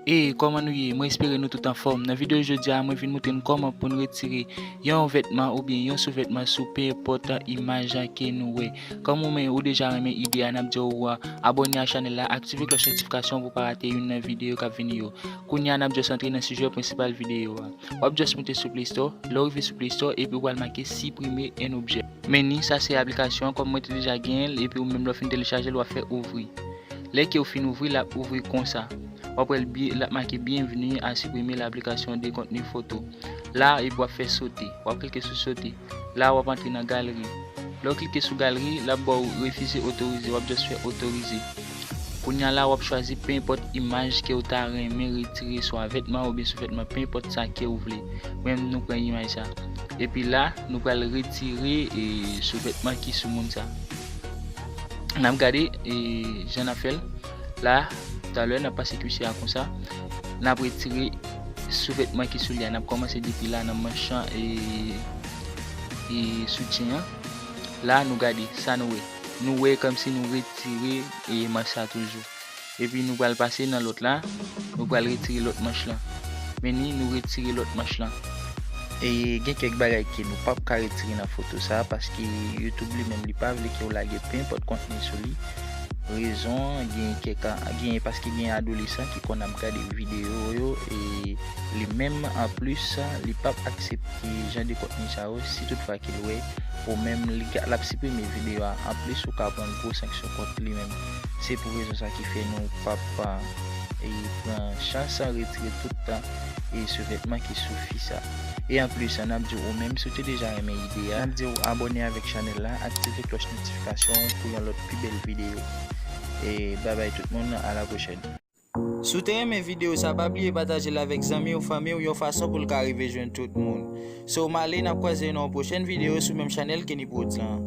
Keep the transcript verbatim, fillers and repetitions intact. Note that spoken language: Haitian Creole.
E kòman nou ye? Mwen espere nou tout anfòm. Nan videyo jodi a, mwen vin montre nou kòman pou n retire yon vètman oubyen yon souvètman sou pe enpòt imaj ke nou wè. Kòm ou menm ou deja renmen ide a, n ap di w abòne a chanèl la, aktive klòch notifikasyon pou w pa rate youn nan videyo k ap vini yo. Kounye a, n ap just antre nan sijè prensipal videyo a. W ap just moute sou Play Store. Lè w rive sou Play Store, epi w pral make siprime en objè. Men ni sa se aplikasyon an, kòm mwen te deja genyen l, epi ou menm lè w fin telechaje l, w ap fè ouvri. Lè ke w fin ouvri, l ap ouvri konsa. W ap wè l byen, l ap make bienvenue à supprimer l'application de contenu photo. La, epi w ap fè sote. W ap klike sou sote. La, w ap antre nan galeri. Lè w klike sou galeri, l ap ba w refize otorize. W ap just fè otorize. Kounye a la, w ap chwazi pe enpòt imaj ke w ta renmen retire, swa vètman oubyen souvètman, pe enpòt sa ke w vle. Mwen, nou pran imaj sa. Epi la, nou pral retire, e, souvètman ki sou moun sa. N ap gade, e, jan n ap fè l. La, talè, n ap pase kwise a konsa. N ap retire souvètman ki sou li a. N ap kòmanse depi la, nan manch, e, e, soutyen an. La, nou gade, sa nou wè. Nou wè kòmsi nou retire, e, manch sa toujou. Epi nou pral pase nan lòt la, nou pral retire lòt manch lan. Men ni, nou retire lòt manch lan. E gen kèk bagay ke nou p ap ka retire nan foto sa, paske YouTube li menm li pa vle ke w lage pe enpòt kontni sou li. Rezon, gen kèk, gen, paske gen adolesan ki konn ap gade videyo yo, e li menm anplis, li p ap aksepte jan de kontni sa yo, si toutfwa ke l wè ou menm li ka, l ap siprime videyo a. Anplis, ou ka pran gwo sanksyon kont li menm. Se pou rezon sa ki fè nou p ap, e, pran chans retire tout tan e souvètman ki sou fi sa. E anplis, n ap di w, ou menm, si w te deja renmen ide a, n ap di w abòne avèk chanèl la, aktive klòch notifikasyon pou yon lòt pi bèl videyo. E babay tout moun, a la pwochèn. Si w te renmen videyo sa, pa bliye pataje l avèk zanmi w, fanmi w, yon fason pou l ka rive jwenn tout moun. So, m ale, n ap kwaze nan yon pwochèn videyo sou menm chanèl Kenny Prodz lan.